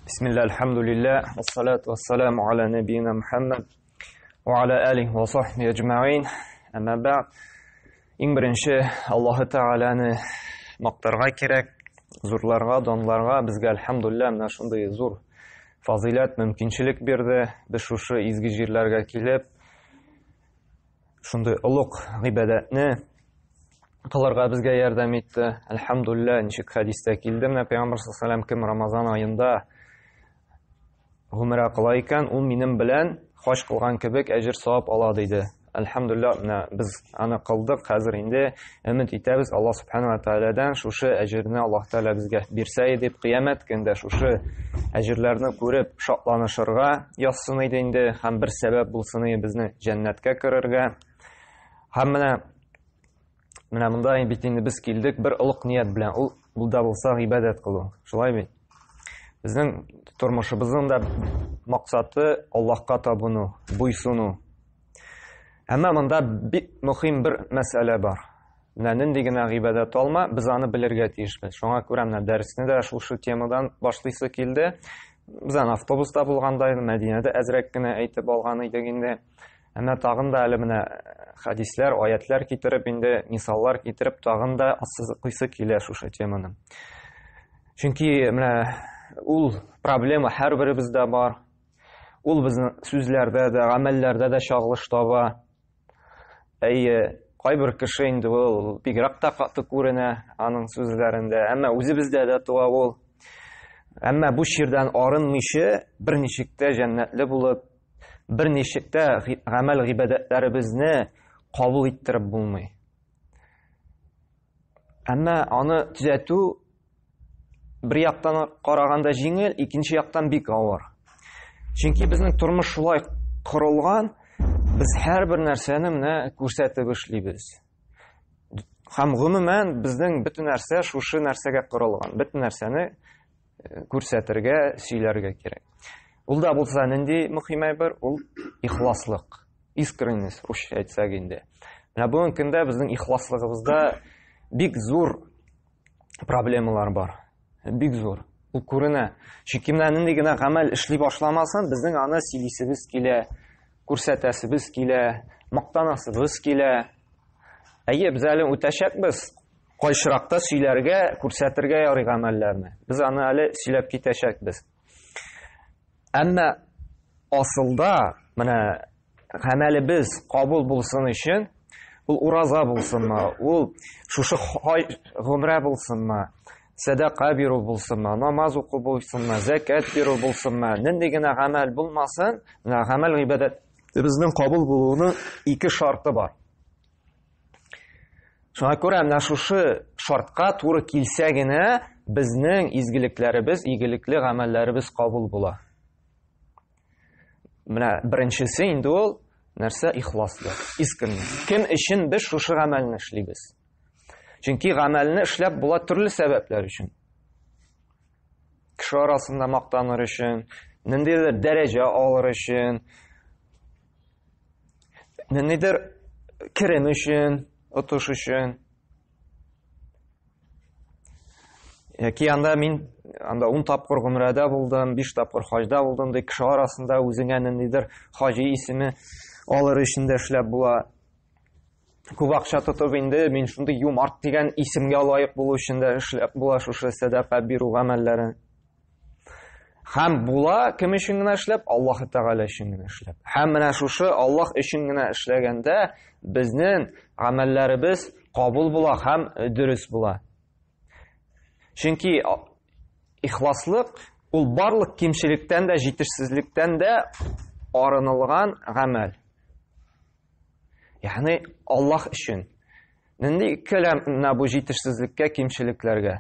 Бисмилла, альхамдулилля, вассалату вассаламу аля набийна Мухаммад ва аля алихи ва сахби аджмаин. Әмма бәгъд. Иң беренче Аллаһы Тәгаләне мактарга кирәк, зурларга, данларга. Безгә альхамдулилля менә шундый зур фазыйләт, мөмкинчелек бирде. Без шушы изге җирләргә килеп, шундый олуг гыйбадәтне кылырга безгә ярдәм итте. Әлхәмдулилла, ничек хәдистә килде, менә Пәйгамбәр саллаллаху кем Рамазан аенда гумра кыла икән, ул минем белән хаҗ кылган кебек әҗер савап ала диде. Әлхәмдулилла, менә без аны кылдык, хәзер инде өмет итәбез Аллаһ субхана ва тааладан шушы әҗерне Аллаһ Таала безгә бирсә иде дип, кыямәт көндә шушы әҗерләрне күреп шатланышырга язсын иде инде һәм бер сәбәп булсын иде безне җәннәткә керергә. Һәм менә менә монда бит инде без килдек бер олуг ният белән, ул ул да булса гыйбадәт кылу. Шулай бит? Безнең тормышыбызның да максаты Аллаһка табыну, буйсыну. Әмма монда бик мөһим бер мәсьәлә бар. Менә нинди генә гыйбадәт алма, без аны белергә тиешбез. Шуңа күрә менә дәресне дә шушы темадан башлыйсы килде. Без аны автобуста булганда, Мәдинәдә әзрәк кенә әйтеп алган идек инде. Әмма тагын да әле менә хәдисләр, аятлар китереп инде, мисаллар китереп тагын да ассызыклыйсы килә шушы теманы. Чөнки менә ул проблема һәрберебездә бар. Ул безнең сүзләрдә дә, гамәлләрдә дә чагылыш таба. Әйе, кайбер кеше инде ул бигрәк тә каты күренә аның сүзләрендә, әмма үзебездә дә туа ул. Әмма бу чирдән арынмыйча берничек тә җәннәтле булып, берничек тә гамәл гыйбадәтләребезне кабул иттереп булмый. Әмма аны төзәтү бер яктан караганда җиңел, икенче яктан бик авыр. Чөнки безнең тормыш шулай корылган, без һәрбер нәрсәне менә күрсәтеп эшлибез. Һәм гомумән безнең бөтен нәрсә шушы нәрсәгә корылган. Бөтен нәрсәне э, күрсәтергә, сөйләргә кирәк. Ул да булса нинди мөһим әйбер? Ул ихласлык, искренность, русча әйтсәк инде. Менә бүгенге көндә безнең ихласлыгыбызда бик зур проблемалар бар. Бик зур. Ул күренә. Чөнки менә нинди генә гамәл эшли башламасын, безнең аны сөйлисебез килә, күрсәтәсебез килә, мактанасыбыз килә. Әйе, без әле үтәчәкбез. Кайчыракта сөйләргә, күрсәтергә ярый гамәлләрне. Без аны әле сөйләп китәчәкбез. Әмма асылда менә гамәлебез кабул булсын өчен, ул ураза булсынмы, ул шушы гомрә булсынмы, сәдака бирү булсынмы, намаз уку булсынмы, зәкәт бирү булсынмы, нинди генә гамәл булмасын, менә гамәл гыйбадәтебезнең кабул булуының ике шарты бар. Шуңа күрә менә шушы шартка туры килсә генә безнең изгелекләребез, игелекле гамәлләребез кабул була. Менә беренчесе инде ул нәрсә ихласлык, искренность. Кем өчен без шушы гамәлне эшлибез? Чөнки гамәлне эшләп була төрле сәбәпләр өчен. Кеше арасында мактаныр өчен, ниндидер дәрәҗә алыр өчен, ниндидер керем өчен, отыш өчен. Яки анда мин анда 10 тапкыр гомрәдә булдым, 5 тапкыр хаҗда булдым ди, кеше арасында үзеңә ниндидер хаҗи исеме алыр өчен дә эшләп була. Күп акча тотып инде мин шундый юмарт дигән исемгә лаек булу өчен дә эшләп була шушы сәдака бирү гамәлләрен. Һәм була кем өчен генә эшләп? Аллаһ Тәгалә өчен генә эшләп. Һәм менә шушы Аллаһ өчен генә эшләгәндә безнең гамәлләребез кабул була һәм дөрес була. Чөнки ихласлык ул барлык кимчелектән дә, җитешсезлектән дә арынылган гамәл. Ягъни Аллаһ өчен. Нинди көләм менә бу җитешсезлеккә, кимчелекләргә?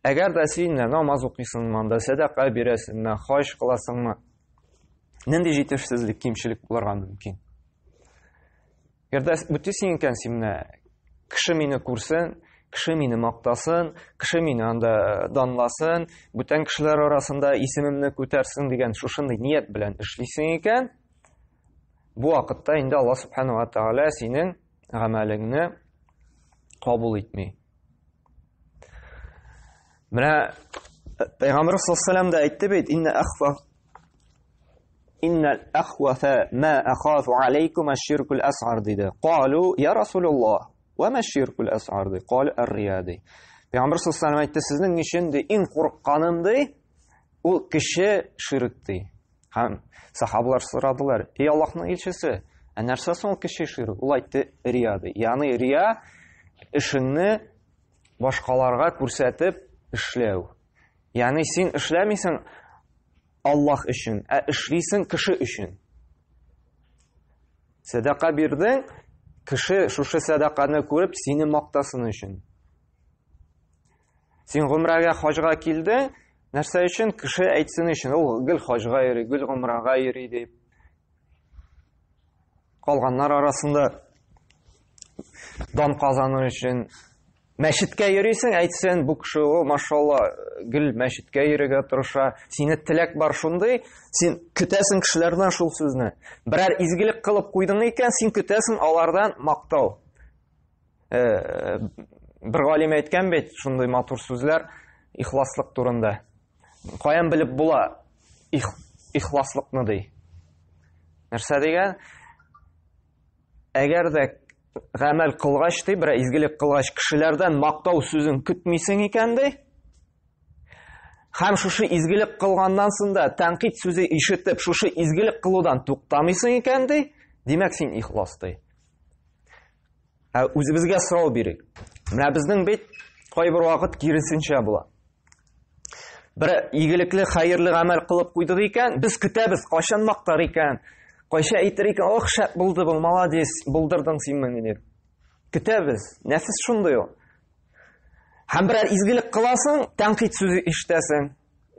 Әгәр дә син намаз укыйсыңмы, анда сәдака бирәсеңме, хаҗ кыласыңмы, нинди җитешсезлек, кимчелек булырга мөмкин? Әгәр дә үтесең икән син менә кеше мине күрсен, кеше мине мактасын, кеше мине анда э, данласын, бүтән кешеләр арасында исемемне күтәрсен дигән шушындый ният белән эшлисең икән, бу вакытта инде Аллаһ субхану ва тааля синең гамәлеңне кабул итми. Менә Пәйгамбер саллаллаху да әйтте бит, инна ахфа Инна ахвафа ма ахафу алейкум аш-ширкул асгар диде. Калу я Расулуллах, ва ма ширкул асгар ди? Кал ар-рия ди. Пәйгамбер саллаллаху әйтте, сезнең өчен ди иң курыкканым ди, ул кеше ширк ди. Һәм сахабалар сорадылар, "Эй Аллаһның илчесе, ә нәрсә соң ул кеше ширк?" Ул әйтте, "Рия" ди. Ягъни рия эшеңне башкаларга күрсәтеп эшләү. Ягъни син эшләмисең Аллаһ өчен, ә эшлисең кеше өчен. Сәдака бирдең, кеше шушы сәдаканы күреп сине мактасын өчен. Син гомрәгә, хаҗга килдең, нәрсә өчен? Кеше әйтсен өчен. Ул гел хаҗга йөри, гел гомрәгә йөри дип. Калганнар арасында дан казану өчен мәчеткә йөрисең, әйтсен, бу кеше, о, машалла, гел мәчеткә йөрергә тырыша. Сине теләк бар шундый, син көтәсең кешеләрдән шул сүзне. Берәр изгелек кылып куйдың икән, син көтәсең алардан мактау. Бер галим әйткән бит шундый матур сүзләр ихласлык турында. Каян белеп була ихласлыкны ди. Нәрсә дигән? Әгәр дә гамәл кылгач ди, бер изгелек кылгач, кешеләрдән мактау сүзен көтмисең икән ди. Һәм шушы изгелек кылганнан соң да тәнкыйть сүзе ишетеп, шушы изгелек кылудан туктамыйсың икән ди, димәк син ихлас ди. Ә үзебезгә сорау бирик. Менә безнең бит кайбер вакыт киресенчә була. Бер игелекле, хәерле гамәл кылып куйдык икән, без көтәбез, кайчан мактар икән, кайчан әйтер икән, ох, шәп булды бу, молодец, булдырдың син моны дип. Көтәбез. Нәфес шундый ул. Һәм берәр изгелек кыласың, тәнкыйть сүзе ишетәсең.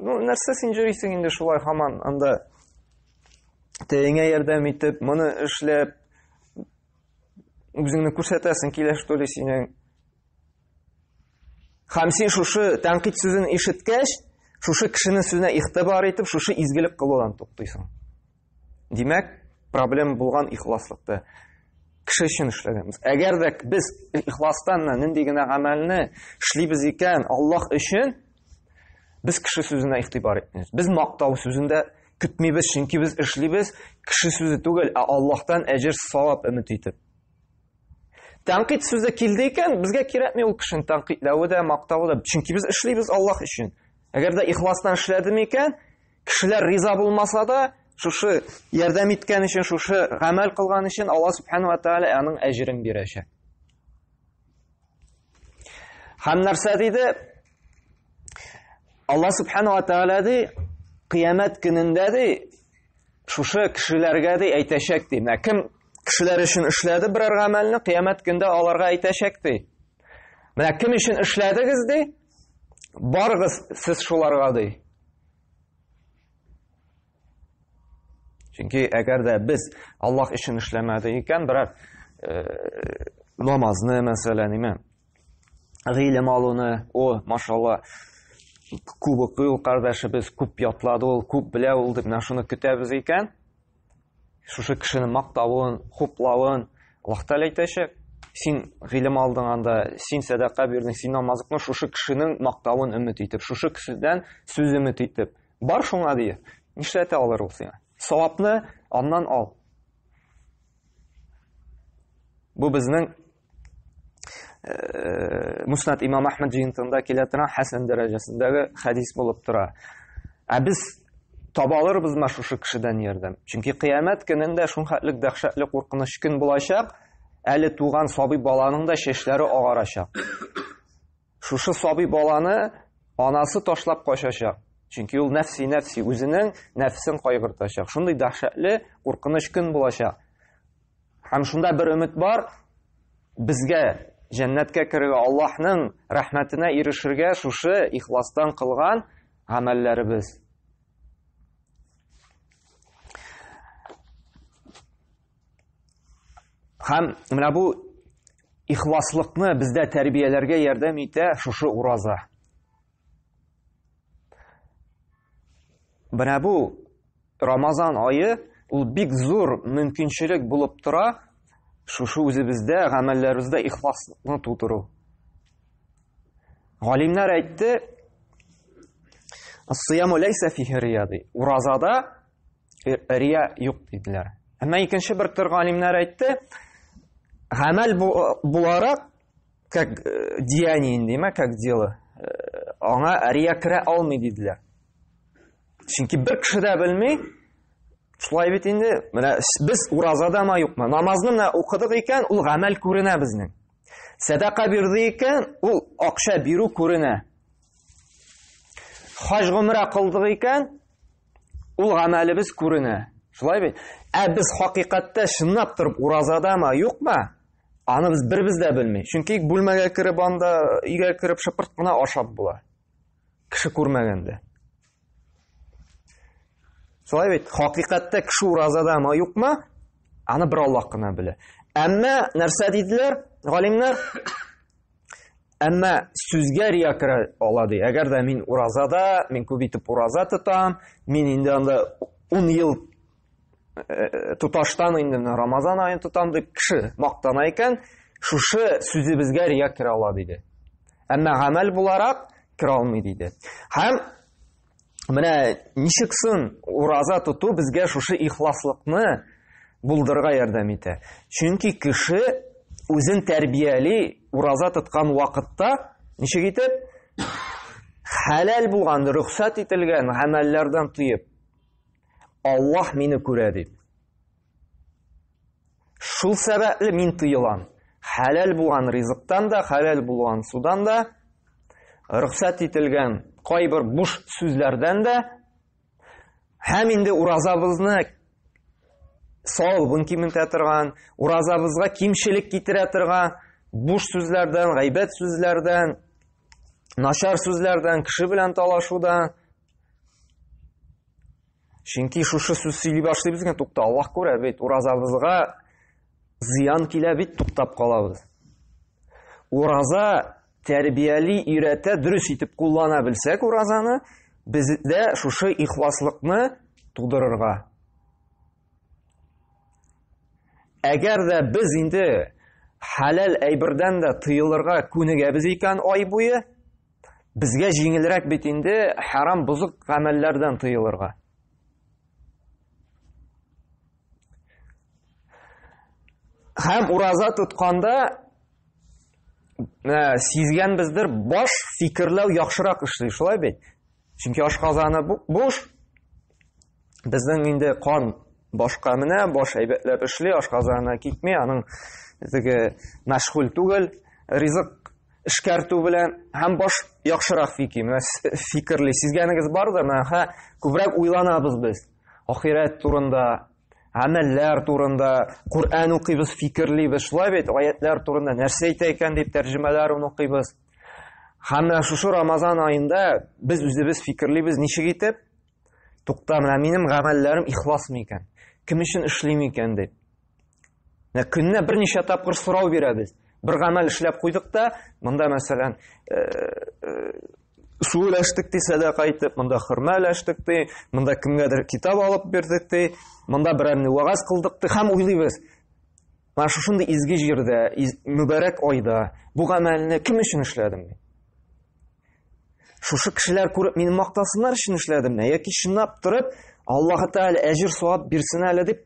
Ну, нәрсә син йөрисең инде шулай һаман анда тәңә ярдәм итеп, моны эшләп, үзеңне күрсәтәсең килә, что ли, синең. Һәм син шушы тәнкыйть сүзен ишеткәч, шушы кешенең сүзенә игътибар итеп, шушы изгелек кылудан туктыйсың. Димәк, проблема булган ихласлыкта. Кеше өчен эшләгәнбез. Әгәр дә без ихластан нинди генә гамәлне эшлибез икән, Аллаһ өчен, без кеше сүзенә игътибар итмибез. Без мактау сүзен дә көтмибез, чөнки без эшлибез кеше сүзе түгел, ә Аллаһтан әҗер савап өмет итеп. Тәнкыйть сүзе килде икән, безгә кирәкми ул кешене тәнкыйтьләве дә, мактавы да, чөнки без эшлибез Аллаһ өчен. Әгәр дә ихластан эшләдем икән, кешеләр риза булмаса да, шушы ярдәм иткән өчен, шушы гамәл кылган өчен Аллаһ субхану ва тааля аның әҗерен бирәчәк. Һәм нәрсә диде? Аллаһ субхану ва тааля ди, кыямәт көнендә ди, шушы кешеләргә ди әйтәчәк ди. Менә кем кешеләр өчен эшләде берәр гамәлне, кыямәт көндә аларга әйтәчәк ди. Менә кем өчен эшләдегез ди? Барыгыз сез шуларга ди. Чөнки әгәр дә без Аллаһ өчен эшләмәдек икән, берәр намазны, мәсәлән, ниме, гыйлем алуны, о, машалла, күп укый ул кардәшебез, күп ятлады ул, күп белә ул дип менә шуны көтәбез икән, шушы кешене мактавын, хуплавын Аллаһ Тәгалә әйтәчәк, син гыйлем алдың анда, син сәдака бирдең, син намаз укыдың, шушы кешенең мактавын өмет итеп, шушы кешедән сүз өмет итеп. Бар шуңа ди. Нишләтә алыр ул сиңа? Савапны аннан ал. Бу безнең Муснат Имам Ахмад җыентыгында килә торган хәсән дәрәҗәсендәге хәдис булып тора. Ә без таба алырбызмы шушы кешедән ярдәм? Чөнки кыямәт көнендә шунхәтлек дәһшәтле куркыныч көн булачак, әле туган сабый баланың да чәчләре агарачак. Шушы сабый баланы анасы ташлап качачак. Чөнки ул нәфси нәфси үзенең нәфсен кайгыртачак. Шундый дәһшәтле куркыныч көн булачак. Һәм шунда бер өмет бар, безгә җәннәткә керергә, Аллаһның рәхмәтенә ирешергә шушы ихластан кылган гамәлләребез. Һәм менә бу ихласлыкны бездә тәрбияләргә ярдәм итә шушы ураза. Менә бу Рамазан ае ул бик зур мөмкинчелек булып тора шушы үзебездә, гамәлләребездә ихласлыкны тудыру. Галимнәр әйтте, Ас-сияму ләйсә фихи рия ди. Уразада рия юк диделәр. Әмма икенче бер төр галимнәр әйтте, гамәл буларак, как деяние инде, как дело, аңа рия керә алмый диделәр. Чөнки бер кеше дә белми, шулай бит инде, менә без уразадамы юкмы? Намазны менә укыдык икән, ул гамәл күренә безнең. Сәдака бирде икән, ул акча бирү күренә. Хаҗ гомрә кылдык икән, ул гамәлебез күренә. Шулай бит? Ә без хакыйкатьтә чынлап торып уразадамы, юкмы? Аны без беребез дә белми. Чөнки бүлмәгә кереп анда, өйгә кереп шыпырт кына ашап була. Кеше күрмәгәндә. Шулай бит, хакыйкатьтә кеше уразадамы, юкмы? Аны бер Аллаһ кына белә. Әмма нәрсә диделәр галимнәр? Әмма сүзгә рия керә ала ди. Әгәр дә мин уразада, мин күп итеп ураза тотам, мин инде анда 10 ел тоташтан инде менә Рамазан аен тотам дип кеше мактана икән, шушы сүзебезгә рия керә ала диде. Әмма гамәл буларак керә алмый диде. Һәм менә ничек соң ураза тоту безгә шушы ихласлыкны булдырырга ярдәм итә. Чөнки кеше үзен тәрбияли ураза тоткан вакытта ничек итеп хәләл булган, рөхсәт ителгән гамәлләрдән тыеп, Аллаһ мине күрә дип. Шул сәбәпле мин тыелам. Хәләл булган ризыктан да, хәләл булган судан да, рөхсәт ителгән кайбер буш сүзләрдән дә һәм инде уразабызны савабын киметә торган, уразабызга кимчелек китерә торган буш сүзләрдән, гайбәт сүзләрдән, начар сүзләрдән, кеше белән талашудан. Чөнки шушы сүз сөйли башлыйбыз икән, тукта, Аллаһ күрә бит, уразабызга зыян килә бит, туктап калабыз. Ураза тәрбияли, өйрәтә, дөрес итеп куллана белсәк уразаны, бездә шушы ихласлыкны тудырырга. Әгәр дә без инде хәләл әйбердән дә тыелырга күнегәбез икән ай буе, Безгә җиңелрәк бит инде харам бозык гамәлләрдән тыелырга. Һәм ураза тотканда менә сизгәнбездер, баш фикерләү яхшырак эшли, шулай бит? Чөнки ашказаны буш. Безнең инде кан башка менә, баш әйбәтләп эшли, ашказаны китми, аның теге мәшгуль түгел, ризык эшкәртү белән һәм баш яхшырак фикер, менә фикерли. Сизгәнегез бардыр, менә ха, күбрәк уйланабыз без. Ахирәт турында, гамәлләр турында, Коръән укыйбыз, фикерлибез. Шулай бит, аятлар турында нәрсә әйтә икән дип тәрҗемәләрен укыйбыз. Һәм менә шушы Рамазан аенда без үзебез фикерлибез ничек итеп, тукта, менә минем гамәлләрем ихласмы икән? Кем өчен эшлим икән дип. Менә көненә берничә тапкыр сорау бирәбез. Бер гамәл эшләп куйдык та, монда мәсәлән, су өләштек ди сәдака итеп, монда хөрмә өләштек ди, монда кемгәдер китап алып бирдек ди, монда берәрне вәгазь кылдык ди һәм уйлыйбыз. Менә шушындый изге җирдә, мөбарәк айда бу гамәлне кем өчен эшләдем мин? Шушы кешеләр күреп мине мактасыннар өчен эшләдемме? Яки чынлап торып Аллаһ Тәгалә әҗер савап бирсен әле дип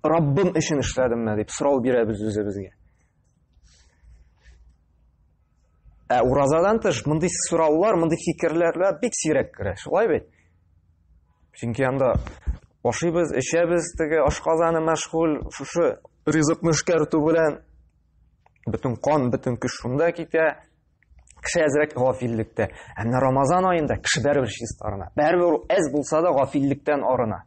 Раббым өчен эшләдемме дип сорау бирәбез үзебезгә. Ә уразадан тыш мондый сораулар, мондый фикерләр бик сирәк керә. Шулай бит? Чөнки анда ашыйбыз, эчәбез, теге ашказаны мәшгуль, шушы ризыкны эшкәртү белән бөтен кан, бөтен көч шунда китә. Кеше әзрәк гафиллектә. Ә менә Рамазан аенда кеше бәрібір чистарына. Бәрібір әз булса да гафиллектән арына.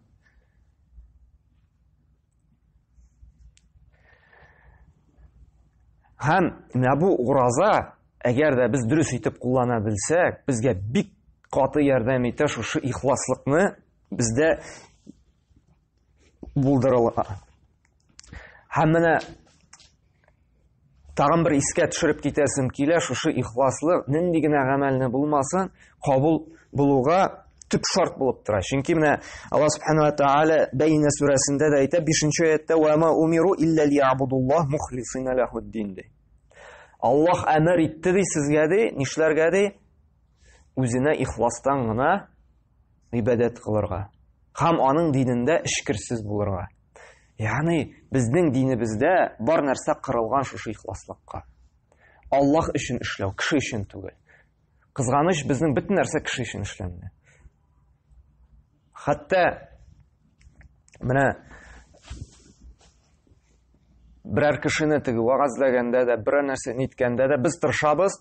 Һәм менә бу ураза, әгәр дә без дөрес итеп куллана белсәк, безгә бик каты ярдәм итә шушы ихласлыкны бездә булдырырга. Һәм менә тагын бер искә төшереп китәсем килә, шушы ихласлык нинди генә гамәлне булмасын, кабул булуга төп шарт булып тора. Чөнки менә Аллаһ субхана ва тааля Бәйнә сүрәсендә дә әйтә, 5 аятта: "Ва ма умиру илля лиябудуллаһ мухлисина лахуддин" ди. Аллаһ әмер итте ди сезгә ди, нишләргә ди? Үзенә ихластан гына гыйбадәт кылырга һәм аның динендә эчкерсез булырга. Ягъни безнең динебездә бар нәрсә кырылган шушы ихласлыкка. Аллаһ өчен эшләү, кеше өчен түгел. Кызганыч, безнең бөтен нәрсә кеше өчен эшләнде. Хәтта менә берәр кешене теге вәгазьләгәндә дә, берәр нәрсә ниткәндә дә без тырышабыз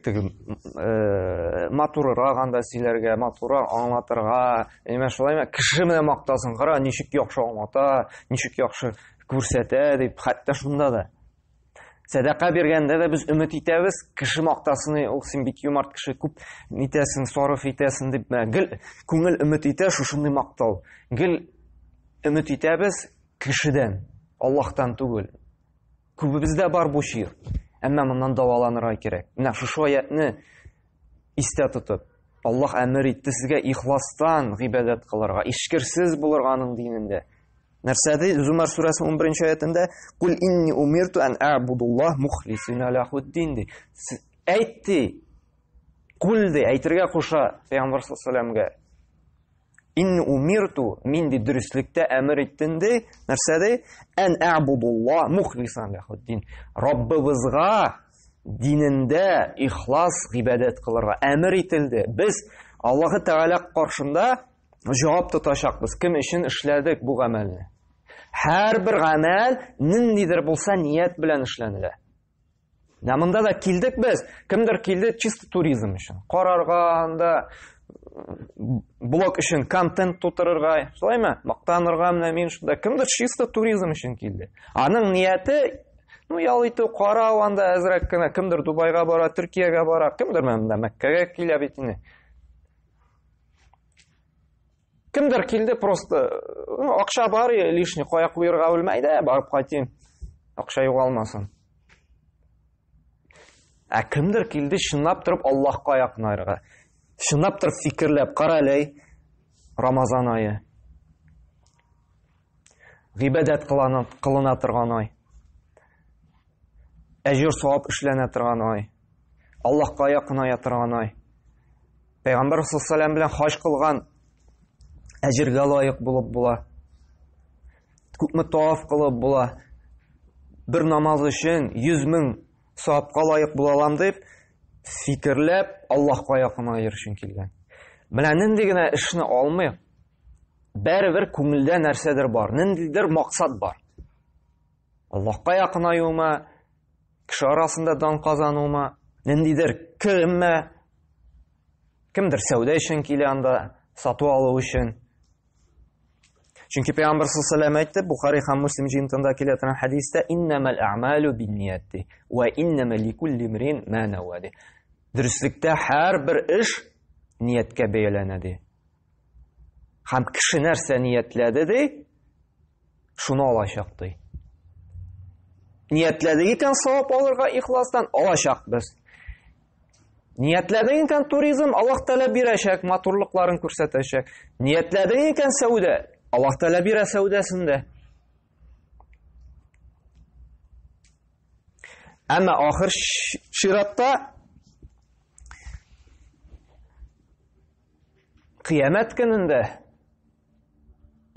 теге э, матурырак анда сөйләргә, матуррак аңлатырга. Әмма шулаймы? Кеше менә мактасын, кара, ничек яхшы аңлата, ничек яхшы күрсәтә дип, хәтта шунда да. Сәдака биргәндә дә без өмет итәбез, кеше мактасын, ул син бик юмарт кеше, күп нитәсең, сарыф итәсең дип, гел күңел өмет итә шушындый мактау. Гел өмет итәбез кешедән, Аллаһтан түгел. Күбебездә бар бу чир. Әмма моннан дәваланырга кирәк. Менә шушы аятны истә тотып, Аллаһ әмер итте сезгә ихластан гыйбадәт кылырга, ишкерсез булырга аның динендә. Нәрсә ди? Зумар сүрәсе 11 аятында Кул инни умирту ан а'будуллаһ мухлисина лахуддин ди. Әйт ди. Кул ди, әйтергә куша Пәйгамбәр саллаллаху алейһи Инни умирту, мин ди дөреслектә әмер иттем ди. Нәрсә ди? Ан а'будуллаһ мухлисан лахуддин. Раббыбызга динендә ихлас гыйбадәт кылырга әмер ителде. Без Аллаһы Тәгалә каршында җавап тотачакбыз. Кем өчен эшләдек бу гамәлне? Һәрбер гамәл ниндидер булса ният белән эшләнелә. Ә монда да килдек без. Кемдер килде чисто туризм өчен. Карарга анда блог өчен контент тутырырга, шулаймы? Мактанырга менә мин шунда. Кемдер чисто туризм өчен килде. Аның нияте ну ял итү, карау анда әзрәк кенә. Кемдер Дубайга бара, Төркиягә бара, кемдер менә Мәккәгә килә бит инде. Кемдер килде просто, ну, акча бар лишний, кая куерга белмәй дә, барып кайтыйм. Акча югалмасын. Ә кемдер килде чынлап торып Аллаһка якынайырга. Чынлап торып фикерләп, кара әле, Рамазан ае. Гыйбадәт кылына торган ай. Әҗер савап эшләнә торган ай. Аллаһка якыная торган ай. Пәйгамбәр саллаллаху белән хаҗ кылган әҗергә лаек булып була. Күпме таваф кылып була. Бер намаз өчен 100 мең савапка лаек була алам дип фикерләп Аллаһка якынаер өчен килгән. Менә нинди генә эшне алмыйк, бәрібер күңелдә нәрсәдер бар, ниндидер максат бар. Аллаһка якынаюмы, кеше арасында дан казануымы, ниндидер керемме, кемдер сәүдә өчен килә анда, сату алу өчен. Чөнки Пәйгамбер саллаллаху әйтте, Бухари һәм Муслим җыентында килә торган хәдистә, иннәмәл әгъмалу бинният ди, ва иннәмә ликулли имрин ма нәва ди. Дөреслектә һәрбер эш нияткә бәяләнә ди. Һәм кеше нәрсә ниятләде ди, шуны алачак ди. Ниятләдек икән савап алырга ихластан, алачакбыз. Ниятләдең икән туризм, Аллаһ Тәгалә бирәчәк, матурлыкларын күрсәтәчәк. Ниятләдең икән сәүдә, Аллаһ Тәгалә бирә сәүдәсен дә. Әмма ахыр чиратта кыямәт көнендә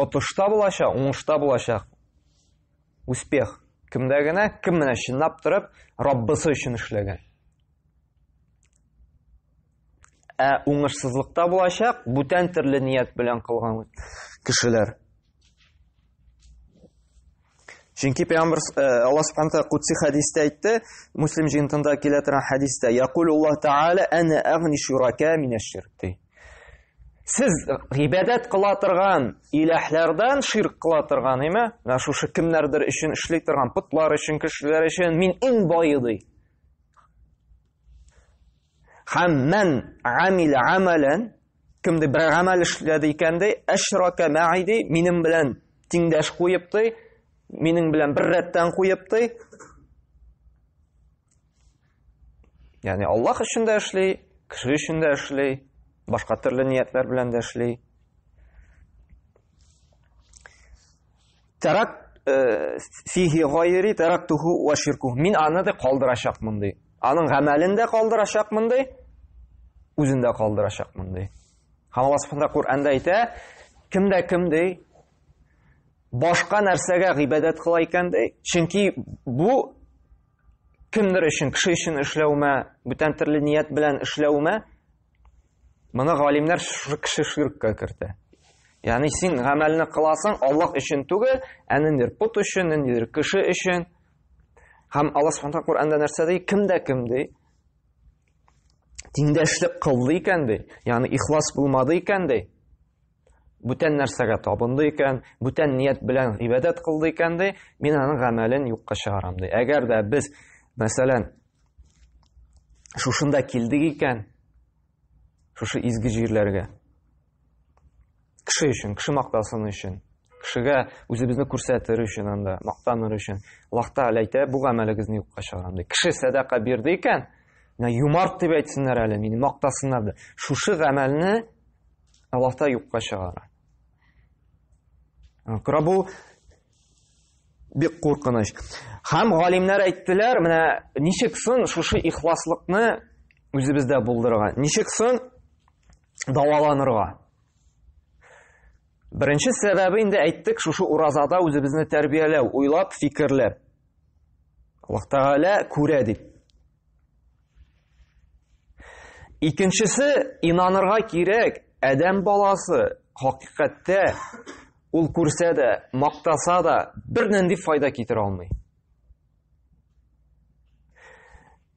отышта булачак, уңышта булачак. Успех кемдә генә, кем менә чынлап торып Раббысы өчен эшләгән. Ә уңышсызлыкта булачак бүтән төрле ният белән кылган кешеләр. Чөнки Пәйгамбер э, Аллаһ Субхану тааля кудси хәдистә әйтте, Муслим җыентында килә торган хәдистә, Якулуллаһ Тааля ана агни шурака минәш ширк ди. Сез гыйбадәт кыла торган иләһләрдән ширк кыла торган, әйме? Менә шушы кемнәрдер өчен эшли торган потлар өчен, кешеләр өчен мин иң бае ди. Һәм мән амиля амалан кем ди бер гамәл эшләде икән ди, әшрака мә'i ди, минем белән тиңдәш куеп ди, минем белән бер рәттән куеп ди. Ягъни Аллаһ өчен дә эшли, кеше өчен дә эшли, башка төрле ниятләр белән дә эшли. Тарак э, фихи гайри тарактуху ва ширкуху. Мин аны да калдырачакмын ди. Аның гамәлен дә калдырачакмын ди, үзен дә калдырачакмын ди. Һәм Аллаһ Субхану Коръәндә әйтә, кем дә кем ди, башка нәрсәгә гыйбадәт кыла икән ди, чөнки бу кемдер өчен, кеше өчен эшләүмә, бүтән төрле ният белән эшләүмә, моны галимнәр шушы кеше ширккә кертә. Ягъни син гамәлне кыласың Аллаһ өчен түгел, ә ниндидер пот өчен, ниндидер кеше өчен. Һәм Аллаһ Субхану Коръәндә нәрсә ди? Кем дә кем ди? Тиңдәшлек кылды икән ди, ягъни ихлас булмады икән ди. Бүтән нәрсәгә табынды икән, бүтән ният белән гыйбадәт кылды икән ди, мин аның гамәлен юкка чыгарам ди. Әгәр дә без, мәсәлән, шушында килдек икән, шушы изге җирләргә, кеше өчен, кеше мактасын өчен, кешегә үзебезне күрсәтер өчен анда, мактаныр өчен, Аллаһ Тәгалә әйтә, бу гамәлегезне юкка чыгарам ди. Кеше сәдака бирде икән, менә юмарт дип әйтсеннәр әле, мине мактасыннар ди. Шушы гамәлне Аллаһ та юкка чыгара. Күрә бу бик куркыныч. Һәм галимнәр әйттеләр, менә ничек соң шушы ихласлыкны үзебездә булдырырга? Ничек соң дәваланырга? Беренче сәбәбе инде әйттек, шушы уразада үзебезне тәрбияләү, уйлап, фикерләп. Аллаһ Тәгалә күрә дип. Икенчесе, инанырга кирәк, адәм баласы хакыйкатьтә ул күрсә дә, мактаса да, бернинди файда китерә алмый.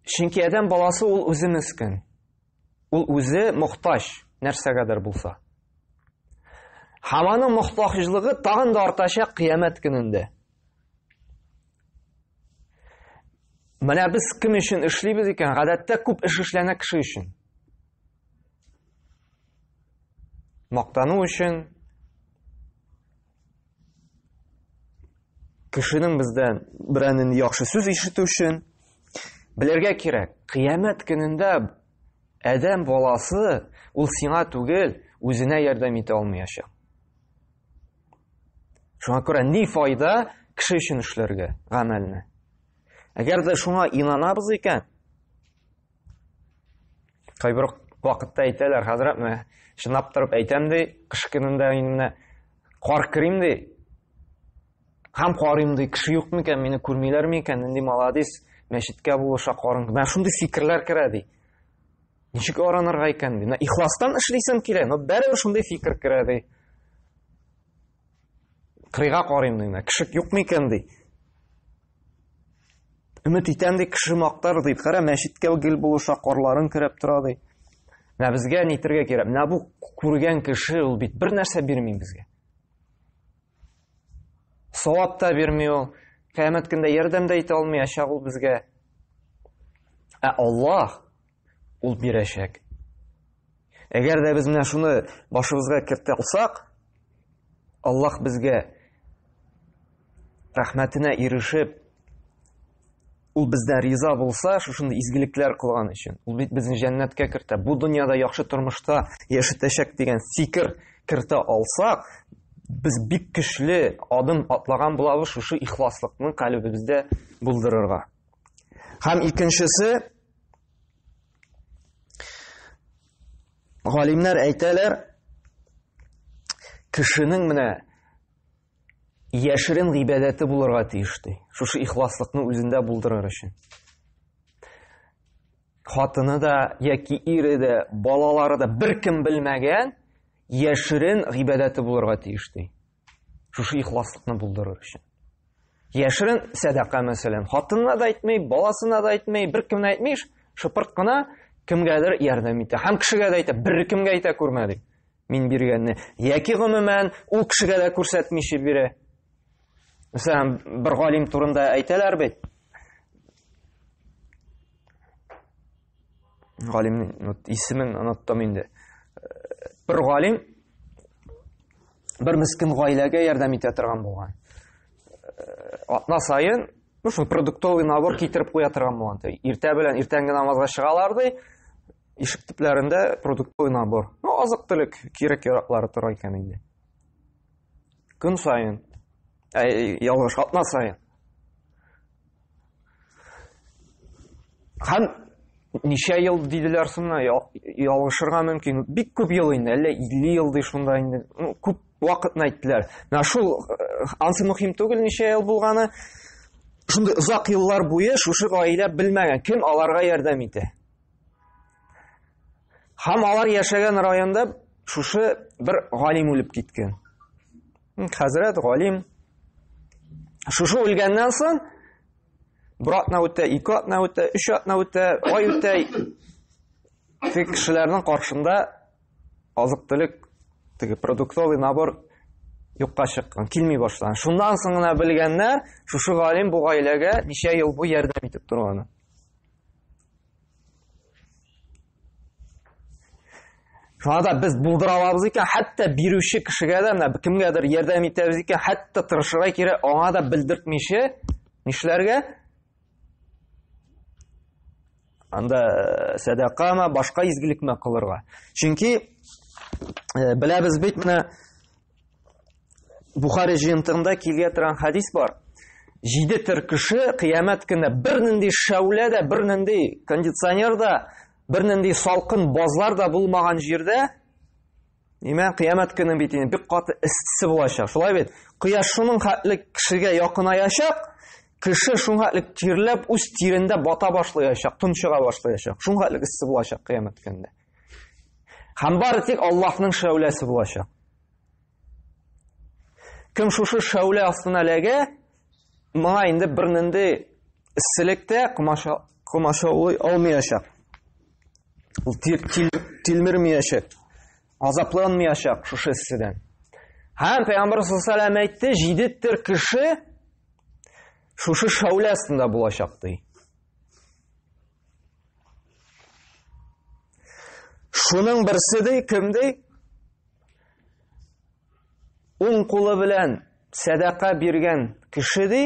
Чөнки адәм баласы ул үзе мескен. Ул үзе мохтаҗ нәрсәгәдер булса. Һәм аның мохтаҗлыгы тагын да артачак кыямәт көнендә. Менә без кем өчен эшлибез икән? Гадәттә күп эш эшләнә кеше өчен. Мактану өчен, кешенең бездән берәнен яхшы сүз ишетү өчен белергә кирәк. Кыямәт көнендә адәм баласы ул сиңа түгел, үзенә ярдәм итә алмаячак. Шуңа күрә ни файда кеше өчен эшләргә гамәлне? Әгәр дә шуңа инанабыз икән, кайбер вакытта әйтәләр, хәзрәт, менә чынлап торып әйтәм ди, кыш көнендә мин менә кар керим ди. Һәм карыйм ди, кеше юк микән, мине күрмиләр микән, нинди молодец, мәчеткә булыша карын. Менә шундый фикерләр керә ди. Ничек аранырга икән ди. Менә ихластан эшлисем килә, но бәрібір шундый фикер керә ди. Кырыйга карыйм ди, менә кеше юк микән ди. Өмет итәм ди, кеше мактар ди. Кара мәчеткә гел булыша, карларын кереп тора ди. Менә безгә нитергә кирәк? Менә бу күргән кеше ул бит бер нәрсә бирми безгә. Савап та бирми ул. Кыямәт көндә ярдәм дә итә алмаячак ул безгә. Ә Аллаһ ул бирәчәк. Әгәр дә без менә шуны башыбызга кертә алсак, Аллаһ безгә рәхмәтенә ирешеп, ул бездән риза булса, шушындый изгелекләр кылган өчен, ул бит безне җәннәткә кертә, бу дөньяда яхшы тормышта яшәтәчәк дигән фикер кертә алсак, без бик көчле адым атлаган булабыз шушы ихласлыкны калебебездә булдырырга. Һәм икенчесе, галимнәр әйтәләр, кешенең менә яшерен гыйбадәте булырга тиеш ди. Шушы ихласлыкны үзендә булдырыр өчен. Хатыны да, яки ире дә, балалары да беркем белмәгән яшерен гыйбадәте булырга тиеш ди. Шушы ихласлыкны булдырыр өчен. Яшерен сәдака мәсәлән, хатынына да әйтми, баласына да әйтми, беркемгә әйтми, шыпырт кына кемгәдер ярдәм итә. Һәм кешегә дә әйтә, беркемгә әйтә күрмә ди. Мин биргәнне. Яки гомумән ул кешегә дә күрсәтмичә бирә. Мәсәлән, бер галим турында әйтәләр бит. Галимнең вот, исемен оныттым инде. Бер галим бер мискин гаиләгә ярдәм итә торган булган. Атна саен, ну, шул продуктовый набор китереп куя торган булган. Иртә белән иртәнге намазга чыгалар ди, ишек төпләрендә продуктовый набор. Ну, азык-төлек кирәк-яраклары тора икән инде. Көн саен, ә, ялгыш, атна саен. Һәм Ничә ел диделәр соң, ялгышырга мөмкин. Бик күп ел инде, әллә 50 ел ди шунда инде. Ну, күп вакытны әйттеләр. Менә шул ансы мөһим түгел ничә ел булганы. Шундый озак еллар буе шушы гаилә белмәгән, кем аларга ярдәм итә. Һәм алар яшәгән районда шушы бер галим үлеп киткән. Хәзрәт галим. Шушы үлгәннән соң бер атна үтә, ике атна үтә, өч атна үтә, ай үтә. Тик кешеләрнең каршында азык-төлек, теге продуктовый набор юкка чыккан, килми башлаган. Шуннан соң гына белгәннәр, шушы галим бу гаиләгә ничә ел буе ярдәм итеп торганы. Шуңа да без булдыра алабыз икән, хәтта бирүче кешегә дә, менә кемгәдер ярдәм итәбез икән, хәтта тырышырга кирәк, аңа да белдертмичә нишләргә? Анда э, сәдакамы, башка изгелекме кылырга. Чөнки э, беләбез бит, менә Бухари җыентыгында килә торган хадис бар. Җиде төр кеше кыямәт көндә бернинди шәүлә дә, бернинди кондиционер да, бернинди салкын базлар да булмаган җирдә, Имә кыямәт көне бит инде бик каты эссе булачак. Шулай бит? Кояш шуның хәтле кешегә якынаячак, кеше шуның хәтле тирләп үз тирендә бата башлаячак, тончыга башлаячак. Шуның хәтле эссе булачак кыямәт көнендә. Һәм бары тик Аллаһның шәүләсе булачак. Кем шушы шәүлә астына эләгә, моңа инде бернинди эсселек тә комачаулый алмаячак. Ул тилмермәячәк, азапланмаячак шушы эсседән. Һәм Пәйгамбер саллаллаху алейһи әйтте, җиде төр кеше шушы шәүлә астында булачак ди. Шуның берсе ди, кем ди? Уң кулы белән сәдака биргән кеше ди.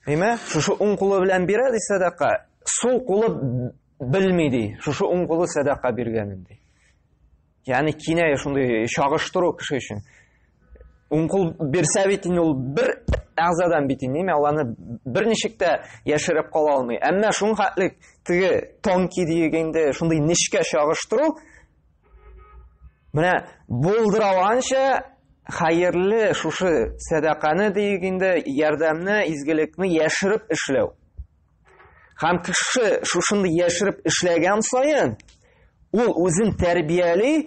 Ниме? Шушы уң кулы белән бирә ди сәдака, сул кулы белми ди. Шушы уң кулы сәдака биргәнен ди. Ягъни киная шундый чагыштыру кеше өчен. Уң кул бирсә бит инде ул бер әгъзадан бит инде, ул аны берничек тә яшереп кала алмый. Әмма шуның хәтле теге тонкий дигәндә шундый нечкә чагыштыру менә булдыра алганча хәерле шушы сәдаканы диек инде, ярдәмне, изгелекне яшереп эшләү. Һәм кеше шушындый яшереп эшләгән саен, ул үзен тәрбияли,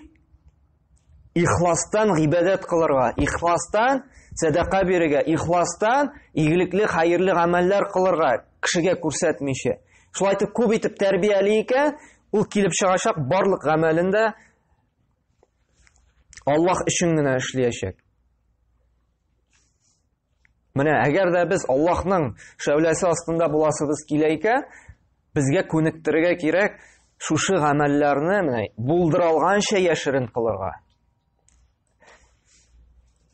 ихластан гыйбадәт кылырга, ихластан сәдака бирергә, ихластан игелекле, хәерле гамәлләр кылырга, кешегә күрсәтмичә. Шулай итеп күп итеп тәрбияли икән, ул килеп чыгачак барлык гамәлен дә Аллаһ өчен генә эшләячәк. Менә әгәр дә без Аллаһның шәүләсе астында буласыбыз килә икән, безгә күнектерергә кирәк шушы гамәлләрне менә булдыра алганча яшерен кылырга.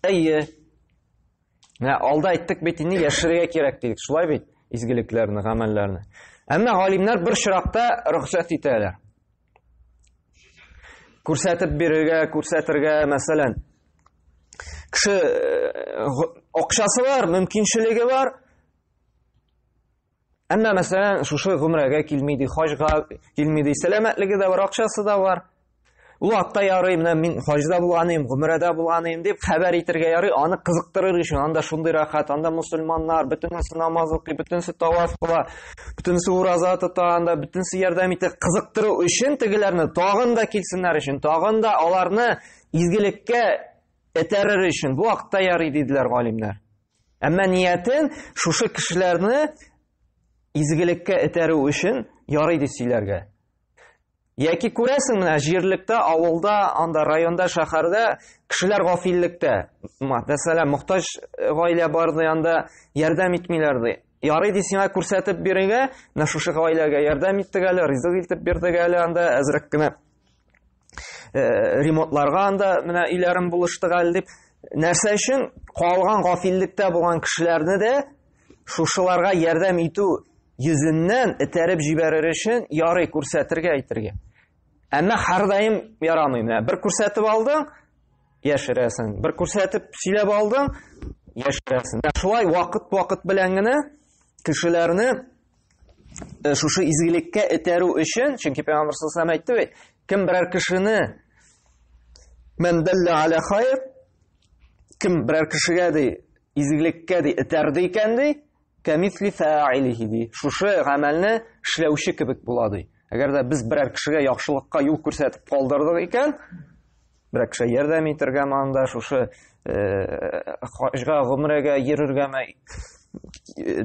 Әйе. Менә алда әйттек бит инде яшерергә кирәк дидек. Шулай бит? Изгелекләрне, гамәлләрне. Әмма галимнәр бер чиракта рөхсәт итәләр. Күрсәтеп бирергә, күрсәтергә, мәсәлән, кеше э, акчасы бар, мөмкинчелеге бар. Әмма мәсәлән, шушы гомрәгә килми ди, хаҗга килми ди, сәламәтлеге дә бар, акчасы да бар. Ул вакытта ярый, менә мин хаҗда булган идем, гомрәдә булган идем дип хәбәр итергә ярый, аны кызыктырыр өчен, анда шундый рәхәт, анда мусульманнар, бөтенесе намаз укый, бөтенесе таваф кыла, бөтенесе ураза тота, анда бөтенесе ярдәм итә. Кызыктыру өчен тегеләрне тагын да килсеннәр өчен, тагын да аларны изгелеккә этәрер өчен бу вакытта ярый диделәр галимнәр. Әмма ниятен шушы кешеләрне изгелеккә этәрү өчен ярый дип сөйләргә. Яки күрәсең менә җирлектә, авылда, анда районда, шәһәрдә кешеләр гафиллектә. Мәсәлән, мохтаҗ э, гаилә бар ди, анда ярдәм итмиләр ди. Ярый ди сиңа күрсәтеп бирергә, менә шушы гаиләгә ярдәм иттек әле, ризык илтеп бирдек әле анда әзрәк кенә э, ремонтларга анда менә өйләрен булыштык әле дип. Нәрсә өчен калган гафиллектә булган кешеләрне дә шушыларга ярдәм итү йөзеннән этәреп җибәрер өчен ярый күрсәтергә әйтергә. Әмма һәрдаим ярамый. Менә бер күрсәтеп алдың, яшерәсең. Бер күрсәтеп сөйләп алдың, яшерәсең. Менә шулай вакыт-вакыт белән генә кешеләрне Шушы изгелеккә этәрү өчен, чөнки Пәйгамбер саллаллаху алейһи әйтте бит, кем берәр кешене мән далла аля хайр, кем берәр кешегә ди, изгелеккә ди этәрде икән ди, кәмисли фаилихи ди. Шушы гамәлне эшләүче кебек була ди. Әгәр дә без берәр кешегә яхшылыкка юл күрсәтеп калдырдык икән, берәр кешегә ярдәм итәргә анда шушы хаҗга, гомрәгә йөрергәме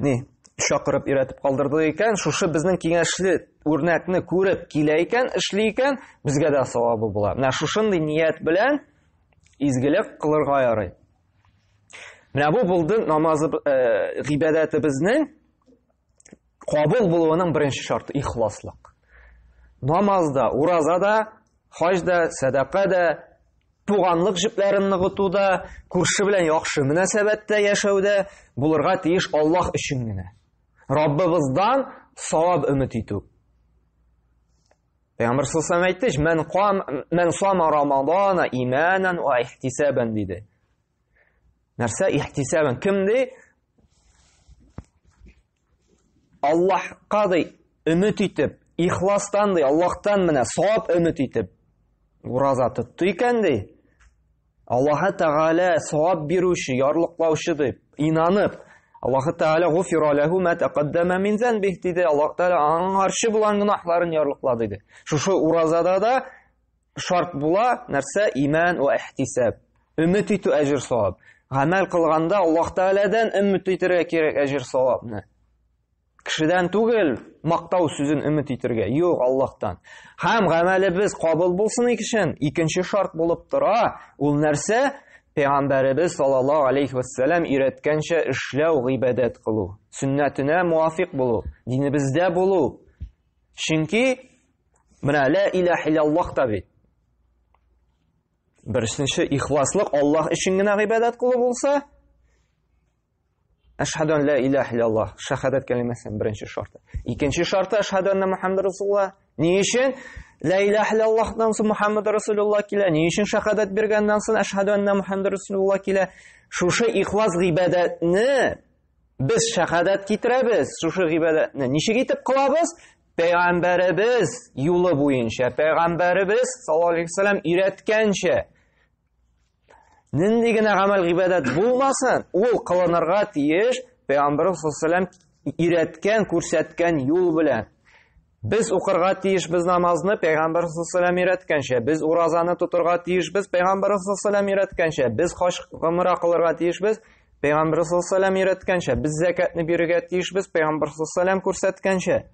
ни чакырып өйрәтеп калдырдык икән, шушы безнең киңәшле үрнәкне күреп килә икән, эшли икән, безгә дә савабы була. Менә шушындый ният белән изгелек кылырга ярый. Менә бу булды намазы гыйбадәтебезнең кабул булуының беренче шарты ихласлык. Намазда, уразада, хаҗда, сәдака да, туганлык җепләрен ныгытуда, күрше белән яхшы мөнәсәбәттә яшәүдә булырга тиеш Аллаһ өчен генә. Раббыбыздан савап өмет итү. Пәйгамбер саллаллаху алейһи әйтте, "Мән кам мән сама Рамазана иманан ва ихтисабан" диде. Нәрсә ихтисабан? Кем ди? Аллаһка ди өмет итеп, ихластан ди, Аллаһтан менә савап өмет итеп ураза тотты икән ди. Аллаһы Тәгалә савап бирүче, ярлыклаучы дип инанып, Аллаһы Тәгалә гуфира ләһу ма тәкаддама мин занбих диде. Аллаһ Тәгалә аңарчы булган гөнаһларын ярлыклады диде. Шушы уразада да шарт була, нәрсә? Иман ва ихтисаб. Өмет итү әҗер савап. Гамәл кылганда Аллаһ Тәгаләдән өмет итәргә кирәк әҗер савапны. Кешедән түгел, мактау сүзен өмет итәргә. Юк, Аллаһтан. Һәм гамәлебез кабул булсын өчен икенче шарт булып тора. Ул нәрсә? Пәйгамбәребез саллаллаһу алейхи вәссәлам өйрәткәнчә эшләү, гыйбадәт кылу, сөннәтенә муафик булу, динебездә булу. Чөнки менә ла илаһ иллаллаһ та бит. Беренче ихласлык Аллаһ өчен генә гыйбадәт кылу булса, Әшһәду ан ла илаһ иллаллаһ, шәһадәт кәлимәсенең беренче шарты. Икенче шарты әшһәду анна Мухаммад Расулуллаһ. Ни өчен ла илаһ иллаллаһтан соң Мухаммад Расулуллаһ килә? Ни өчен шәһадәт биргәннән соң әшһәду анна Мухаммад Расулуллаһ килә? Шушы ихлас гыйбадәтне без шәһадәт китерәбез, шушы гыйбадәтне ничек итеп кылабыз? Пәйгамбәребез юлы буенча, пәйгамбәребез саллаллаһу алейһи вәсәлләм өйрәткәнчә. Нинди генә гамәл гыйбадәт булмасын, ул кылынырга тиеш Пәйгамбәрбез саллаллаһу алейһи өйрәткән, күрсәткән юл белән. Без укырга тиешбез намазны Пәйгамбәр саллаллаһу өйрәткәнчә, без уразаны тотырга тиешбез Пәйгамбәр саллаллаһу өйрәткәнчә, без хаҗ гомра кылырга тиешбез Пәйгамбәр саллаллаһу өйрәткәнчә, без зәкәтне бирергә тиешбез Пәйгамбәр саллаллаһу күрсәткәнчә.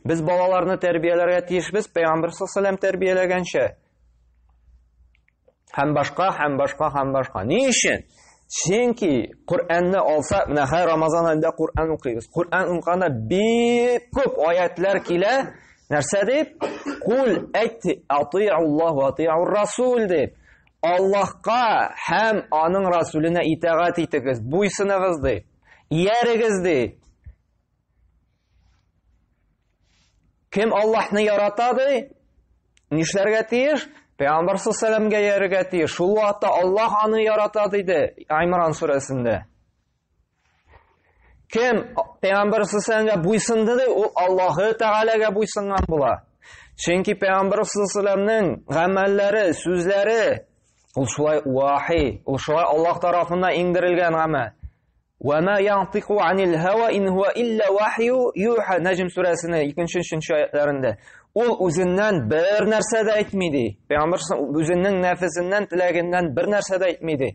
Без балаларны тәрбияләргә тиешбез, Пәйгамбер саллаллаху тәрбияләгәнчә. Һәм башка, һәм башка, һәм башка. Ни өчен? Чөнки Коръәнне алса, менә һәр Рамазан аенда Коръән укыйбыз. Коръән укыганда бик күп аятлар килә. Нәрсә дип? Кул әйт, атиуллаһ ва атиур расул дип. Аллаһка һәм аның расуленә итагать итегез, буйсыныгыз дип. Иярегез дип. Кем Аллаһны ярата ди, нишләргә тиеш? Пәйгамбәр саллаллаху иярергә тиеш. Шул вакытта Аллаһ аны ярата диде Имран сүрәсендә. Кем Пәйгамбәр саллаллаху буйсынды ди, ул Аллаһы Тәгаләгә буйсынган була. Чөнки Пәйгамбәр саллаллаху гамәлләре, сүзләре ул шулай вахи, ул шулай Аллаһ тарафыннан иңдерелгән гамәл. Ва ма янтыку анил һава ин хуа илля вахью юха Наҗм сүрәсенең 2-нче аятларында. Ул үзеннән бер нәрсә дә әйтми ди. Пәйгамбәр үзенең нәфесеннән, теләгеннән бер нәрсә дә әйтми ди.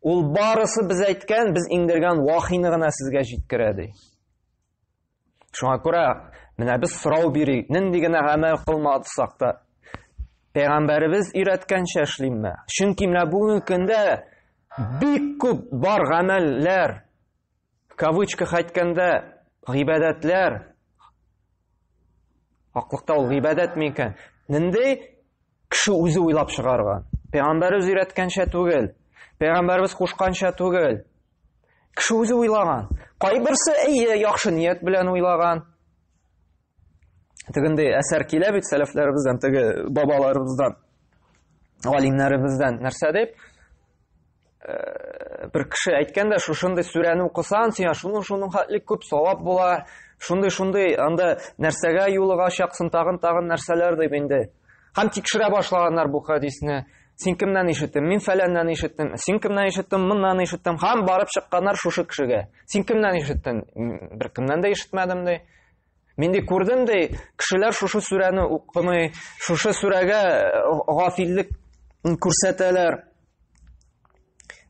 Ул барысы без әйткән, без иңдергән вахины гына сезгә җиткерә ди. Шуңа күрә менә без сорау бирик, нинди генә гамәл кылмасак та, пәйгамбәребез өйрәткәнчә эшлимме? Чөнки менә бүгенге көндә бик күп бар гамәлләр, в кавычках әйткәндә, гыйбадәтләр, хаклыкта ул гыйбадәт микән? Нинди кеше үзе уйлап чыгарган? Пәйгамбәребез өйрәткәнчә түгел, пәйгамбәребез кушканча түгел. Кеше үзе уйлаган. Кайберсе әйе, яхшы ният белән уйлаган. Тегендәй әсәр килә бит сәләфләребездән, теге бабаларыбыздан, галимнәребездән. Нәрсә дип? Бер кеше әйткән дә, шушындый сүрәне укысаң, сиңа шуның-шуның хәтле күп савап була. Шундый-шундый анда нәрсәгә юлыгачаксың, тагын-тагын нәрсәләр дип инде. Һәм тикшерә башлаганнар бу хәдисне. Син кемнән ишеттең? Мин фәләннән ишеттем. Син кемнән ишеттең? Моннан ишеттем. Һәм барып чыкканнар шушы кешегә. Син кемнән ишеттең? Бер кемнән дә ишетмәдем ди. Мин ди күрдем ди, кешеләр шушы сүрәне укымый, шушы сүрәгә гафиллек күрсәтәләр.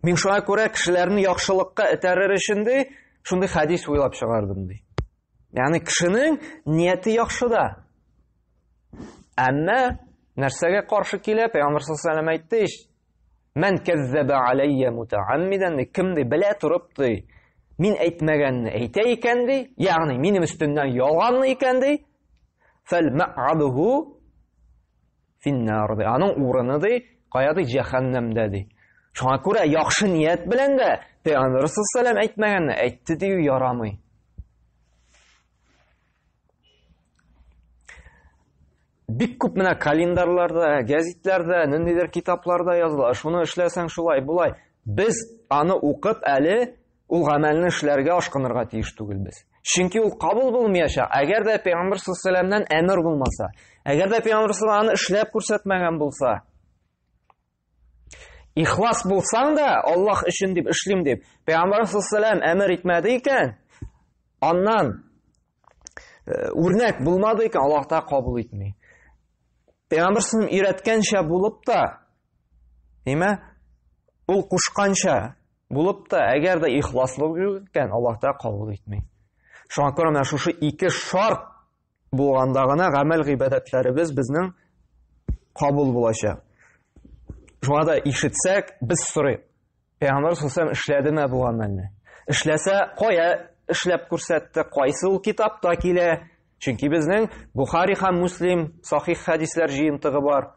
Мин шуңа күрә кешеләрне яхшылыкка этәрер өчен ди, шундый хәдис уйлап чыгардым ди. Ягъни кешенең нияте яхшы да. Әмма нәрсәгә каршы килә? Пәйгамбер саллаллаху алейһи әйтте ич, Мән кәззәбә алайя мутааммидан, ди, кем ди белә торып ди, мин әйтмәгәнне әйтә икән ди, ягъни минем өстемнән ялганны икән ди, фәл мә'адуху финнар ди. Аның урыны ди, кая ди, җәһәннәмдә ди. Шуңа күрә яхшы ният белән дә Пәйгамбер саллаллаху әйтмәгәнне әйтте дию ярамый. Бик күп менә календарьларда, гәзитләрдә, ниндидер китапларда языла. Шуны эшләсәң шулай, болай. Без аны укып әле ул гамәлне эшләргә ашкынырга тиеш түгелбез. Чөнки ул кабул булмаячак. Әгәр дә Пәйгамбер саллаллаху алейһи әмер булмаса, әгәр дә Пәйгамбер саллаллаху аны эшләп күрсәтмәгән булса, ихлас булсаң да, Аллаһ өчен дип эшлим дип, Пәйгамбер саллаллаху әмер итмәде икән, аннан үрнәк булмады икән, Аллаһ та кабул итми. Пәйгамбер саллаллаху өйрәткәнчә булып та, ниме? Ул кушканча булып та, әгәр дә ихласлык юк икән, Аллаһ та кабул итми. Шуңа күрә менә шушы ике шарт булганда гына гамәл гыйбадәтләребез безнең кабул булачак. Шуңа да ишетсәк, без сорыйк. Пәйгамбәр саллаллаху эшләдеме бу гамәлне? Эшләсә, кая эшләп күрсәтте, кайсы ул китапта килә? Чөнки безнең Бухари һәм Муслим сахих хәдисләр җыентыгы бар.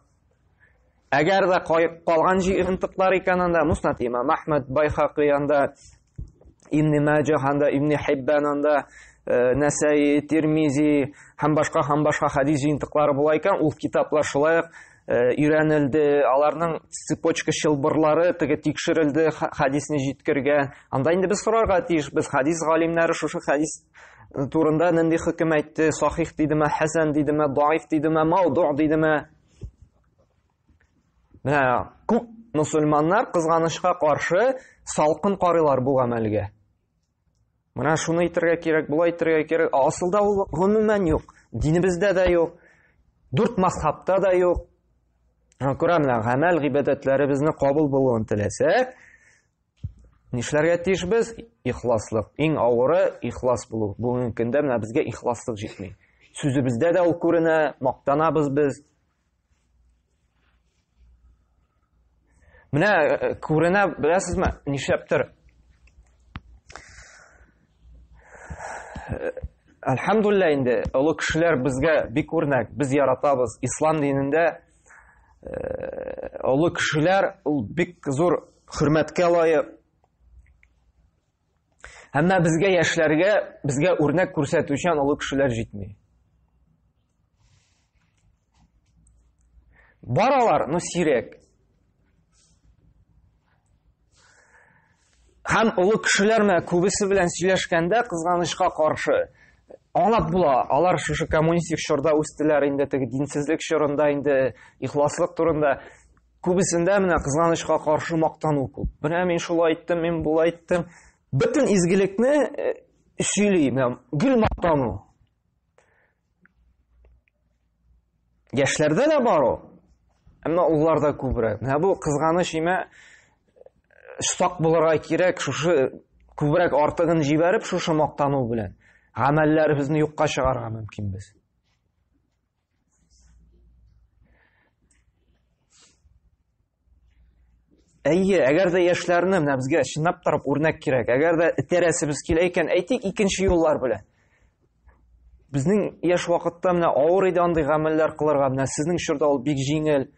Әгәр дә калган җыентыклар икән анда Муснад имам Ахмад, Байхакый анда, Ибн Маҗах анда, Ибн Хиббан анда, Нәсәи, Тирмизи һәм башка һәм башка хәдис җыентыклары була икән, ул китаплар шулай ук өйрәнелде, аларның цепочка чылбырлары теге тикшерелде, хәдисне җиткергән. Анда инде без сорарга тиеш, без хәдис галимнәре шушы хәдис турында нинди хөкем әйтте, сахих дидеме, хәсән дидеме, даиф дидеме, мауду дидеме. Менә күп мусульманнар кызганычка каршы салкын карыйлар бу гамәлгә. Менә шуны әйтергә кирәк, болай әйтергә кирәк. Ә асылда ул гомумән юк. Динебездә дә юк. Дүрт мазхабта да юк. Шуңа күрә менә гамәл гыйбадәтләребезне кабул булуын теләсәк, нишләргә тиешбез? Ихласлык. Иң авыры ихлас булу. Бүгенге көндә менә безгә ихласлык җитми. Сүзебездә дә ул күренә, мактанабыз без. Менә күренә, беләсезме, нишләптер. Әлхәмдулилла инде, олы кешеләр безгә бик үрнәк, без яратабыз. Ислам динендә олы кешеләр ул бик зур хөрмәткә лаек. Әмма безгә яшьләргә, безгә үрнәк күрсәтүчән олы кешеләр җитми. Бар алар, но сирәк. Һәм олы кешеләр менә күбесе белән сөйләшкәндә, кызганычка каршы, аңлап була, алар шушы коммунистик чорда үстеләр инде, теге динсезлек чорында инде, ихласлык турында. Күбесендә менә кызганычка каршы мактану күп. Менә мин шулай иттем, мин болай иттем. Бөтен изгелекне сөйли, менә гел мактану. Яшьләрдә дә бар ул. Әмма улларда күбрәк. Менә бу кызганыч имә сак булырга кирәк, шушы күбрәк артыгын җибәреп, шушы мактану белән гамәлләребезне юкка чыгарырга мөмкинбез. Әйе, әгәр дә яшьләрне менә безгә чынлап торып үрнәк кирәк. Әгәр дә этәрәсебез килә икән, әйтик икенче юллар белән. Безнең яшь вакытта менә авыр иде андый гамәлләр кылырга. Менә сезнең чорда ул бик җиңел.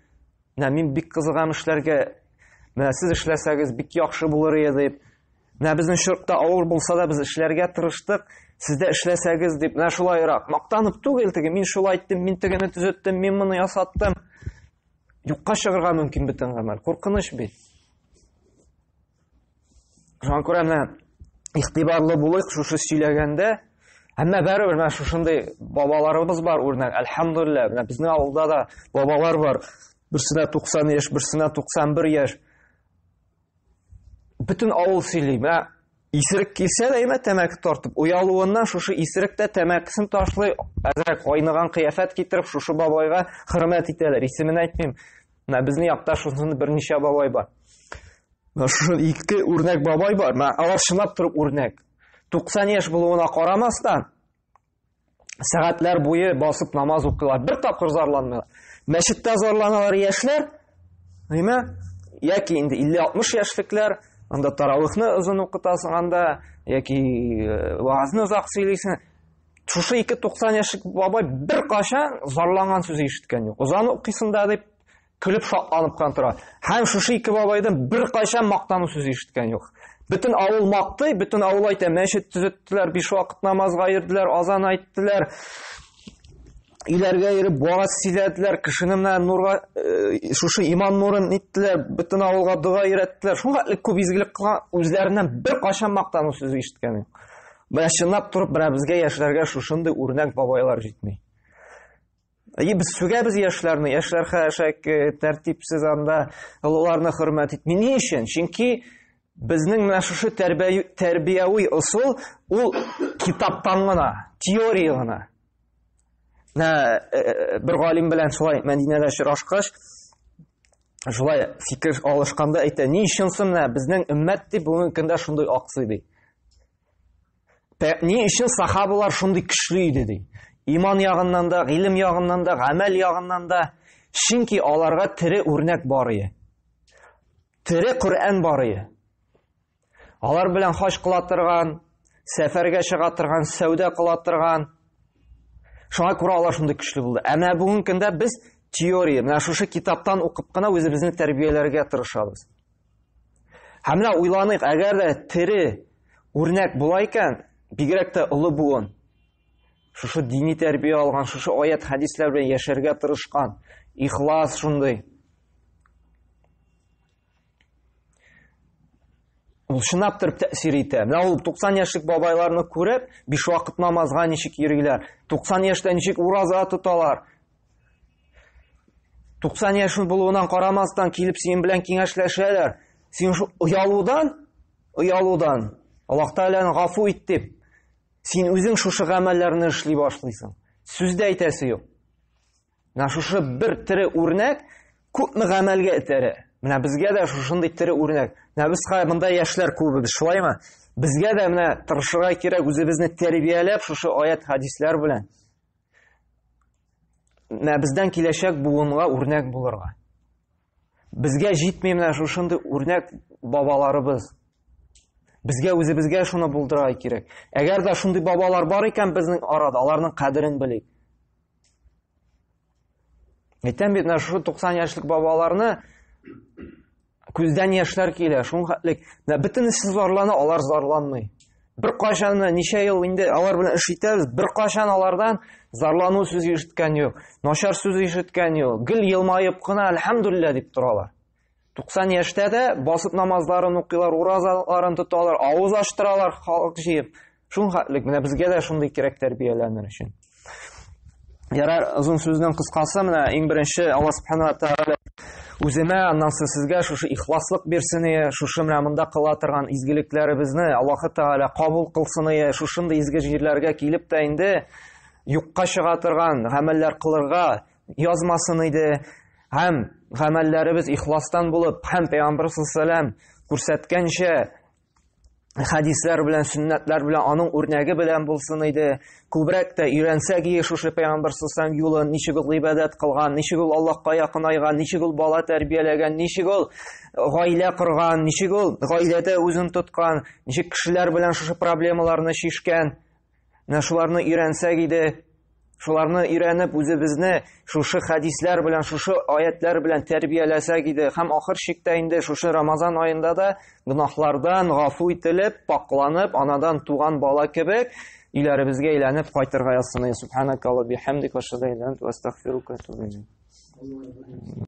Менә мин бик кызыгам эшләргә. Менә сез эшләсәгез бик яхшы булыр иде дип. Менә безнең чорда авыр булса да без эшләргә тырыштык. Сез дә эшләсәгез дип, менә шулайрак. Мактанып түгел теге, мин шулай иттем, мин тегене төзеттем, мин моны ясаттым. Юкка чыгарга мөмкин бөтен гамәл. Куркыныч бит. Шуңа күрә менә игътибарлы булыйк шушы сөйләгәндә. Әмма бәрібер менә шушындый бабаларыбыз бар үрнәк. Әлхәмдүлилләһ, менә безнең авылда да бабалар бар. Берсенә 90 яшь, берсенә 91 яшь. Бөтен авыл сөйли. Менә исерек килсә дә, әйме тәмәке тартып, уялуыннан шушы исерек тә тәмәкесен ташлый, әзрәк айныган кыяфәт китереп, шушы бабайга хөрмәт итәләр. Исемен әйтмим. Менә безнең якта шушы берничә бабай бар. Менә шушы ике үрнәк бабай бар. Менә алар чынлап торып үрнәк. 90 яшь булуына карамастан, сәгатьләр буе басып намаз укыйлар. Бер тапкыр зарланмыйлар. Мәчеттә зарланалар яшьләр, ниме? Яки инде 50-60 яшьлекләр, анда таравихны озын укытасың анда, яки э, ваазны озак сөйлисең. Шушы ике 90 яшьлек бабай бер кашан зарланган сүзе ишеткән юк. Озан укыйсың да дип көлеп шатланып кына тора. Һәм шушы ике бабайдан бер кайчан мактану сүзе ишеткән юк. Бөтен авыл мактый, бөтен авыл әйтә, мәчет төзеттеләр, биш вакыт намазга йөрделәр, азан әйттеләр. Өйләргә йөреп вагаз сөйләделәр, кешене менә нурга э, шушы иман нурын иттеләр, бөтен авылга дога өйрәттеләр. Шуңа хәтле күп изгелек кылган, үзләреннән бер кайчан мактану сүзе ишеткән юк. Менә чынлап торып, менә безгә яшьләргә шушындый үрнәк бабайлар җитми. И без сүгәбез яшьләрне, яшьләр хәшәк э, тәртипсез анда, олыларны хөрмәт итми. Ни өчен? Чөнки безнең менә шушы тәрбияви ысул ул китаптан гына, теория гына. Менә э, э, бер галим белән шулай Мәдинәдә очрашкач, шулай фикер алышканда әйтә, ни өчен соң менә безнең өммәт дип бүгенге көндә шундый аксый ди. Ни өчен сахабалар шундый көчле иде ди? Иман ягыннан да, гыйлем ягыннан да, гамәл ягыннан да. Чөнки аларга тере үрнәк бар иде. Тере Коръән бар иде. Алар белән хаҗ кыла торган, сәфәргә чыга торган, сәүдә кыла торган. Шуңа күрә алар шундый көчле булды. Ә менә бүгенге көндә без теория, менә шушы китаптан укып кына үзебезне тәрбияләргә тырышабыз. Һәм менә уйланыйк, әгәр дә тере үрнәк була икән, бигрәк тә олы буын, шушы дини тәрбия алган, шушы аят хәдисләр белән яшәргә тырышкан, ихлас шундый. Ул чынлап торып тәэсир итә. Менә ул 90 яшьлек бабайларны күреп, биш вакыт намазга ничек йөриләр, 90 яшьтә ничек ураза тоталар, 90 яшең булуыннан карамастан килеп синең белән киңәшләшәләр. Син шул оялудан, оялудан Аллаһ Тәгаләне гафу ит дип, син үзең шушы гамәлләрне эшли башлыйсың. Сүз дә әйтәсе юк. Менә шушы бер тере үрнәк күпме гамәлгә этәрә. Менә безгә дә шушындый тере үрнәк. Менә без хәзер монда яшьләр күбебез, шулаймы? Безгә дә менә тырышырга кирәк үзебезне тәрбияләп шушы аят хадисләр белән. Менә бездән киләчәк буынга үрнәк булырга. Безгә җитми менә шушындый үрнәк бабаларыбыз. Безгә үзебезгә шуны булдырырга кирәк. Әгәр дә шундый бабалар бар икән безнең арада, аларның кадерен белик. Әйтәм бит, менә шушы 90 яшьлек бабаларны күздән яшьләр килә, шуның хәтлек. Менә бөтенесе зарлана, алар зарланмый. Бер кайчан ничә ел инде алар белән эш итәбез, бер кайчан алардан зарлану сүзе ишеткән юк, начар сүз ишеткән юк. Гел елмаеп кына әлхәмдүлилләһ дип торалар. 90 яшьтә дә басып намазларын укыйлар, уразаларын тоталар, авыз ачтыралар халык җыеп. Шуның хәтлек менә безгә дә шундый кирәк тәрбияләнер өчен. Ярар, озын сүзнең кыскасы, менә иң беренче Алла субхана ва тааля үземә, аннан соң сезгә шушы ихласлык бирсен, шушы менә монда кыла торган изгелекләребезне Аллаһы Тәгалә кабул кылсын, шушындый изге җирләргә килеп тә инде юкка чыга торган гамәлләр кылырга язмасын иде. Һәм гамәлләребез ихластан булып, һәм Пәйгамбер саллаллаху күрсәткәнчә хәдисләр белән, сөннәтләр белән, аның үрнәге белән булсын иде. Күбрәк тә өйрәнсәк ие шушы пәйгамбәр саллаллаху юлын, ничек ул гыйбадәт кылган, ничек ул Аллаһка якынайган, ничек ул бала тәрбияләгән, ничек ул гаилә корган, ничек ул гаиләдә үзен тоткан, ничек кешеләр белән шушы проблемаларны чишкән. Менә шуларны өйрәнсәк иде, шуларны өйрәнеп үзебезне шушы хәдисләр белән, шушы аятлар белән тәрбияләсәк иде һәм ахыр чиктә инде шушы Рамазан аенда да гөнаһлардан гафу ителеп, пакланып, анадан туган бала кебек өйләребезгә әйләнеп кайтырга язсын. Субханакалла бихамдика ашһаду ан ла иляха илля анта астагфирука ва атубу илейк.